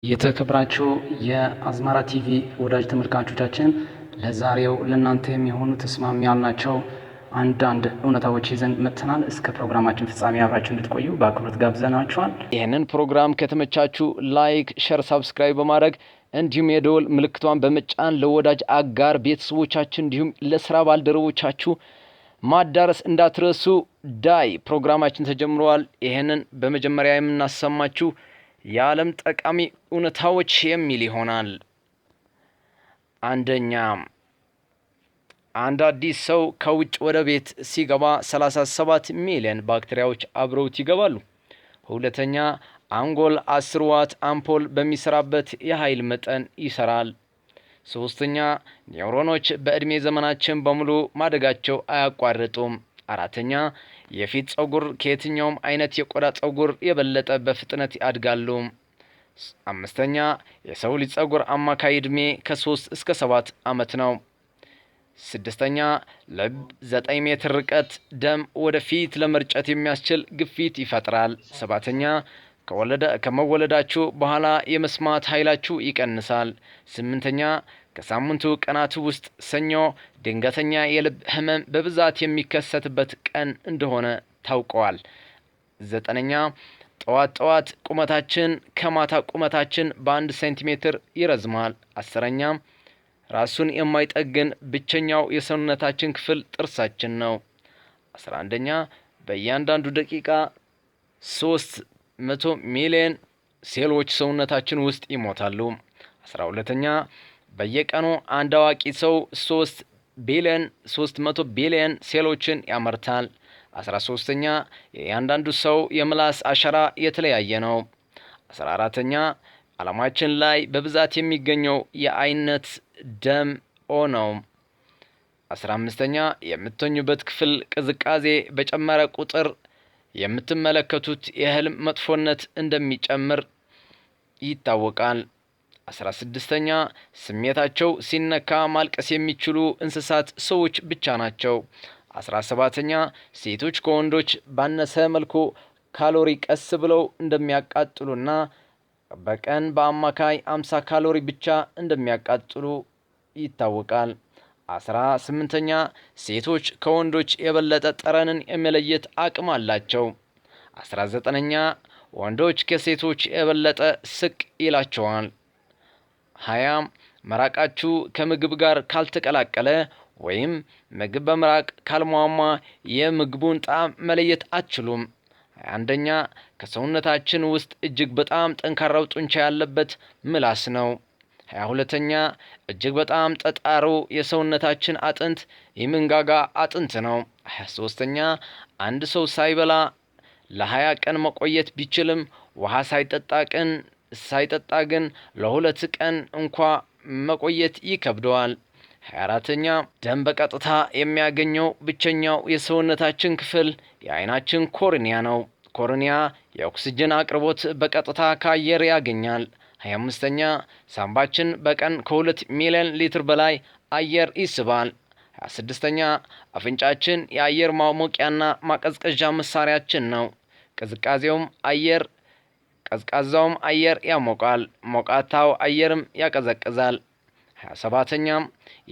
የተከበራችሁ የአዝማራ ቲቪ ወዳጅ ተመልካቾቻችን፣ ለዛሬው ለእናንተ የሚሆኑ ተስማሚ ያልናቸው አንዳንድ እውነታዎች ይዘን መጥተናል። እስከ ፕሮግራማችን ፍጻሜ አብራችሁ እንድትቆዩ በአክብሮት ጋብዘናችኋል። ይህንን ፕሮግራም ከተመቻችሁ like፣ share፣ subscribe በማድረግ እንዲሁም የደወል ምልክቷን በመጫን ለወዳጅ አጋር ቤተሰቦቻችን እንዲሁም ለስራ ባልደረቦቻችሁ ማዳረስ እንዳትረሱ። ዳይ ፕሮግራማችን ተጀምረዋል። ይህንን በመጀመሪያ የምናሰማችሁ የዓለም ጠቃሚ እውነታዎች የሚል ይሆናል። አንደኛ፣ አንድ አዲስ ሰው ከውጭ ወደ ቤት ሲገባ 37 ሚሊዮን ባክቴሪያዎች አብረውት ይገባሉ። ሁለተኛ፣ አንጎል 10 ዋት አምፖል በሚሰራበት የኃይል መጠን ይሰራል። ሶስተኛ፣ ኒውሮኖች በዕድሜ ዘመናችን በሙሉ ማደጋቸው አያቋርጡም። አራተኛ፣ የፊት ፀጉር ከየትኛውም አይነት የቆዳ ፀጉር የበለጠ በፍጥነት ያድጋሉ። አምስተኛ፣ የሰው ልጅ ፀጉር አማካይ ዕድሜ ከ3 እስከ 7 ዓመት ነው። ስድስተኛ፣ ልብ 9 ሜትር ርቀት ደም ወደ ፊት ለመርጨት የሚያስችል ግፊት ይፈጥራል። ሰባተኛ፣ ከመወለዳችሁ በኋላ የመስማት ኃይላችሁ ይቀንሳል። ስምንተኛ፣ ከሳምንቱ ቀናት ውስጥ ሰኞ ድንገተኛ የልብ ህመም በብዛት የሚከሰትበት ቀን እንደሆነ ታውቀዋል። ዘጠነኛ፣ ጠዋት ጠዋት ቁመታችን ከማታ ቁመታችን በ1 ሴንቲሜትር ይረዝማል። 10ኛ፣ ራሱን የማይጠግን ብቸኛው የሰውነታችን ክፍል ጥርሳችን ነው። 11ኛ፣ በእያንዳንዱ ደቂቃ 300 ሚሊዮን ሴሎች ሰውነታችን ውስጥ ይሞታሉ። 12ኛ፣ በየቀኑ አንድ አዋቂ ሰው 3 ቢሊዮን 300 ቢሊዮን ሴሎችን ያመርታል። 13ኛ፣ የእያንዳንዱ ሰው የምላስ አሻራ የተለያየ ነው። 14ኛ፣ ዓለማችን ላይ በብዛት የሚገኘው የአይነት ደም ኦ ነው። 15ኛ፣ የምትተኙበት ክፍል ቅዝቃዜ በጨመረ ቁጥር የምትመለከቱት የህልም መጥፎነት እንደሚጨምር ይታወቃል። 16ኛ፣ ስሜታቸው ሲነካ ማልቀስ የሚችሉ እንስሳት ሰዎች ብቻ ናቸው። 17ኛ፣ ሴቶች ከወንዶች ባነሰ መልኩ ካሎሪ ቀስ ብለው እንደሚያቃጥሉና በቀን በአማካይ 50 ካሎሪ ብቻ እንደሚያቃጥሉ ይታወቃል። 18ኛ፣ ሴቶች ከወንዶች የበለጠ ጠረንን የመለየት አቅም አላቸው። 19ኛ፣ ወንዶች ከሴቶች የበለጠ ስቅ ይላቸዋል። 20፣ ምራቃችሁ ከምግብ ጋር ካልተቀላቀለ ወይም ምግብ በምራቅ ካልሟሟ የምግቡን ጣዕም መለየት አትችሉም። 21ኛ፣ ከሰውነታችን ውስጥ እጅግ በጣም ጠንካራው ጡንቻ ያለበት ምላስ ነው። 22ኛ፣ እጅግ በጣም ጠጣሩ የሰውነታችን አጥንት የመንጋጋ አጥንት ነው። 23ኛ፣ አንድ ሰው ሳይበላ ለ20 ቀን መቆየት ቢችልም ውሃ ሳይጠጣ ግን ለ2 ቀን እንኳ መቆየት ይከብደዋል። 24ኛ፣ ደም በቀጥታ የሚያገኘው ብቸኛው የሰውነታችን ክፍል የአይናችን ኮርኒያ ነው። ኮርኒያ የኦክስጅን አቅርቦት በቀጥታ ከአየር ያገኛል። 25ኛ፣ ሳምባችን በቀን ከ2 ሚሊዮን ሊትር በላይ አየር ይስባል። 26ኛ፣ አፍንጫችን የአየር ማሞቂያና ማቀዝቀዣ መሳሪያችን ነው። ቅዝቃዜውም አየር ቀዝቃዛውም አየር ያሞቃል፣ ሞቃታው አየርም ያቀዘቅዛል። 27ኛ፣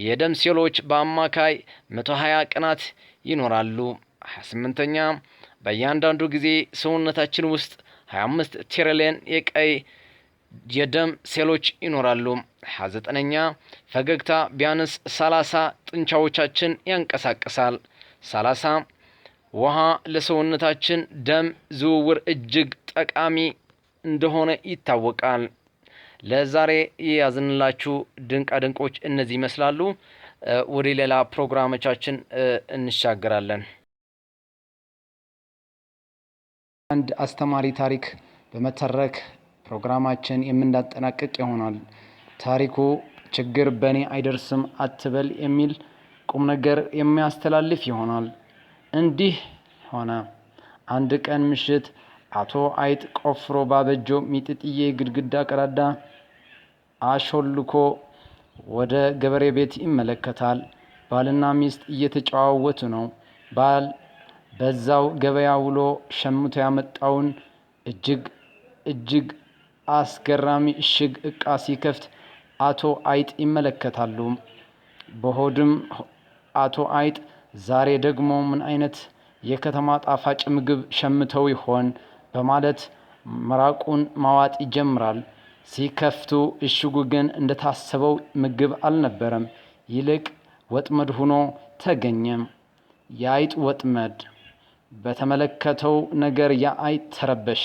የደም ሴሎች በአማካይ 120 ቀናት ይኖራሉ። 28ኛ፣ በእያንዳንዱ ጊዜ ሰውነታችን ውስጥ 25 ትሪሊየን የቀይ የደም ሴሎች ይኖራሉ። 29ኛ፣ ፈገግታ ቢያንስ 30 ጡንቻዎቻችን ያንቀሳቅሳል። 30፣ ውሃ ለሰውነታችን ደም ዝውውር እጅግ ጠቃሚ እንደሆነ ይታወቃል። ለዛሬ የያዝንላችሁ ድንቃ ድንቆች እነዚህ ይመስላሉ። ወደ ሌላ ፕሮግራሞቻችን እንሻገራለን። አንድ አስተማሪ ታሪክ በመተረክ ፕሮግራማችን የምናጠናቅቅ ይሆናል። ታሪኩ ችግር በእኔ አይደርስም አትበል የሚል ቁም ነገር የሚያስተላልፍ ይሆናል። እንዲህ ሆነ። አንድ ቀን ምሽት አቶ አይጥ ቆፍሮ ባበጀው ሚጥጥዬ ግድግዳ ቀዳዳ አሾልኮ ወደ ገበሬ ቤት ይመለከታል። ባልና ሚስት እየተጨዋወቱ ነው። ባል በዛው ገበያ ውሎ ሸምቶ ያመጣውን እጅግ እጅግ አስገራሚ እሽግ እቃ ሲከፍት አቶ አይጥ ይመለከታሉ። በሆድም አቶ አይጥ ዛሬ ደግሞ ምን አይነት የከተማ ጣፋጭ ምግብ ሸምተው ይሆን በማለት ምራቁን ማዋጥ ይጀምራል። ሲከፍቱ እሽጉ ግን እንደታሰበው ምግብ አልነበረም። ይልቅ ወጥመድ ሆኖ ተገኘ። የአይጥ ወጥመድ በተመለከተው ነገር የአይጥ ተረበሸ።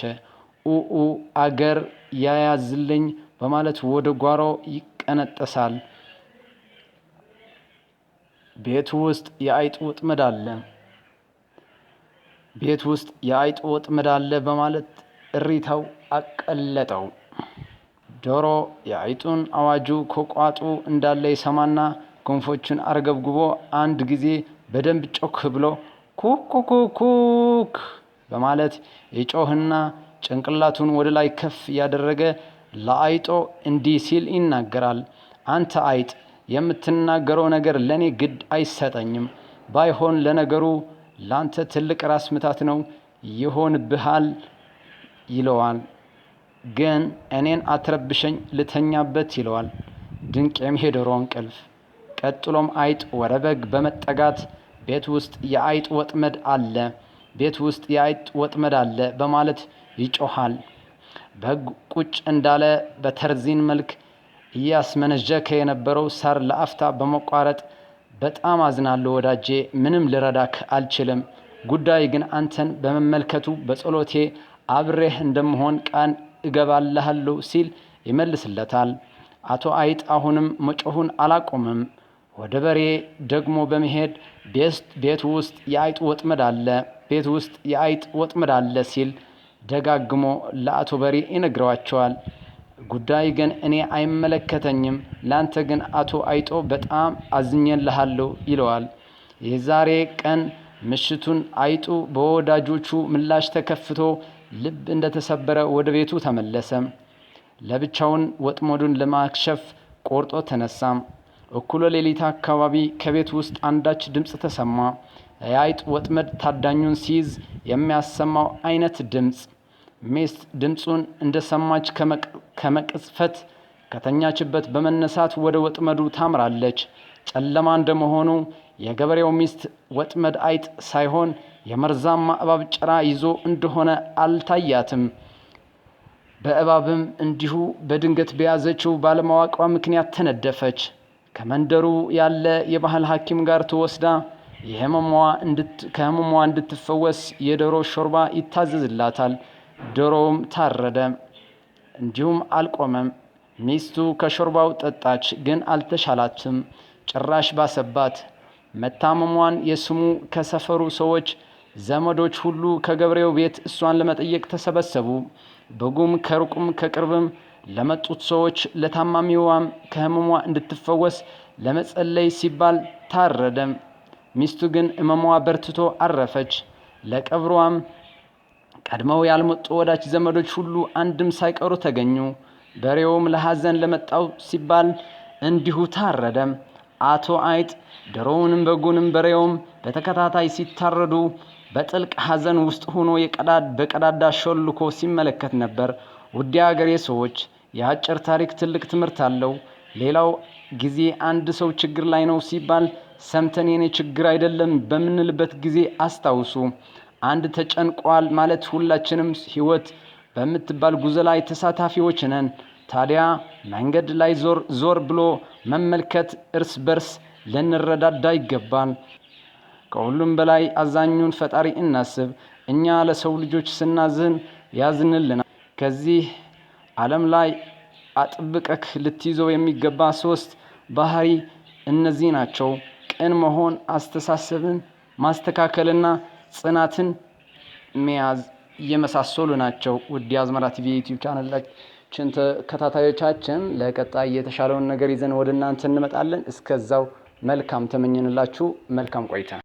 ኡኡ አገር ያያዝልኝ በማለት ወደ ጓሮ ይቀነጠሳል። ቤት ውስጥ የአይጥ ወጥመድ አለ፣ ቤት ውስጥ የአይጥ ወጥመድ አለ በማለት እሪታው አቀለጠው። ዶሮ የአይጡን አዋጁ ከቋጡ እንዳለ ይሰማና ክንፎቹን አርገብግቦ አንድ ጊዜ በደንብ ጮክ ብሎ ኩኩኩኩክ በማለት ይጮህና ጭንቅላቱን ወደ ላይ ከፍ ያደረገ ለአይጦ እንዲህ ሲል ይናገራል። አንተ አይጥ፣ የምትናገረው ነገር ለእኔ ግድ አይሰጠኝም። ባይሆን ለነገሩ ላንተ ትልቅ ራስ ምታት ነው ይሆንብሃል ይለዋል። ግን እኔን አትረብሸኝ፣ ልተኛበት ይለዋል። ድንቅ የዶሮ እንቅልፍ። ቀጥሎም አይጥ ወደ በግ በመጠጋት ቤት ውስጥ የአይጥ ወጥመድ አለ፣ ቤት ውስጥ የአይጥ ወጥመድ አለ በማለት ይጮሃል። በግ ቁጭ እንዳለ በተርዚን መልክ እያስመነዠከ የነበረው ሳር ለአፍታ በመቋረጥ በጣም አዝናለሁ ወዳጄ፣ ምንም ልረዳክ አልችልም። ጉዳይ ግን አንተን በመመልከቱ በጸሎቴ አብሬህ እንደምሆን ቃል እገባልሃለሁ ሲል ይመልስለታል። አቶ አይጥ አሁንም መጮሁን አላቆምም። ወደ በሬ ደግሞ በመሄድ ቤት ውስጥ የአይጥ ወጥመድ አለ፣ ቤት ውስጥ የአይጥ ወጥመድ አለ ሲል ደጋግሞ ለአቶ በሬ ይነግረዋቸዋል። ጉዳይ ግን እኔ አይመለከተኝም፣ ላንተ ግን አቶ አይጦ በጣም አዝኜልሃለሁ ይለዋል። የዛሬ ቀን ምሽቱን አይጡ በወዳጆቹ ምላሽ ተከፍቶ ልብ እንደተሰበረ ወደ ቤቱ ተመለሰ። ለብቻውን ወጥመዱን ለማክሸፍ ቆርጦ ተነሳ። እኩለ ሌሊት አካባቢ ከቤት ውስጥ አንዳች ድምፅ ተሰማ። የአይጥ ወጥመድ ታዳኙን ሲይዝ የሚያሰማው አይነት ድምፅ። ሚስት ድምፁን እንደሰማች ከመቅጽፈት ከተኛችበት በመነሳት ወደ ወጥመዱ ታምራለች። ጨለማ እንደመሆኑ የገበሬው ሚስት ወጥመድ አይጥ ሳይሆን የመርዛማ እባብ ጭራ ይዞ እንደሆነ አልታያትም። በእባብም እንዲሁ በድንገት በያዘችው ባለማወቋ ምክንያት ተነደፈች። ከመንደሩ ያለ የባህል ሐኪም ጋር ተወስዳ ከህመሟ እንድትፈወስ የዶሮ ሾርባ ይታዘዝላታል። ዶሮውም ታረደ። እንዲሁም አልቆመም። ሚስቱ ከሾርባው ጠጣች፣ ግን አልተሻላትም። ጭራሽ ባሰባት። መታመሟን የስሙ ከሰፈሩ ሰዎች፣ ዘመዶች ሁሉ ከገበሬው ቤት እሷን ለመጠየቅ ተሰበሰቡ። በጉም ከሩቁም ከቅርብም ለመጡት ሰዎች ለታማሚዋም ከህመሟ እንድትፈወስ ለመጸለይ ሲባል ታረደ። ሚስቱ ግን ህመሟ በርትቶ አረፈች። ለቀብሯም ቀድመው ያልመጡ ወዳጅ ዘመዶች ሁሉ አንድም ሳይቀሩ ተገኙ። በሬውም ለሐዘን ለመጣው ሲባል እንዲሁ ታረደ። አቶ አይጥ ዶሮውንም በጉንም በሬውም በተከታታይ ሲታረዱ በጥልቅ ሐዘን ውስጥ ሆኖ በቀዳዳ ሾልኮ ሲመለከት ነበር። ውድ የአገሬ ሰዎች፣ የአጭር ታሪክ ትልቅ ትምህርት አለው። ሌላው ጊዜ አንድ ሰው ችግር ላይ ነው ሲባል ሰምተን የኔ ችግር አይደለም በምንልበት ጊዜ አስታውሱ። አንድ ተጨንቋል ማለት ሁላችንም ህይወት በምትባል ጉዞ ላይ ተሳታፊዎች ነን። ታዲያ መንገድ ላይ ዞር ዞር ብሎ መመልከት፣ እርስ በርስ ልንረዳዳ ይገባል። ከሁሉም በላይ አዛኙን ፈጣሪ እናስብ። እኛ ለሰው ልጆች ስናዝን ያዝንልናል። ከዚህ ዓለም ላይ አጥብቀህ ልትይዘው የሚገባ ሶስት ባህሪ እነዚህ ናቸው። ቅን መሆን፣ አስተሳሰብን ማስተካከልና ጽናትን መያዝ የመሳሰሉ ናቸው። ውድ የአዝመራ ቲቪ ዩቲዩብ ቻናላችን ተከታታዮቻችን፣ ለቀጣይ የተሻለውን ነገር ይዘን ወደ እናንተ እንመጣለን። እስከዛው መልካም ተመኘንላችሁ። መልካም ቆይታ።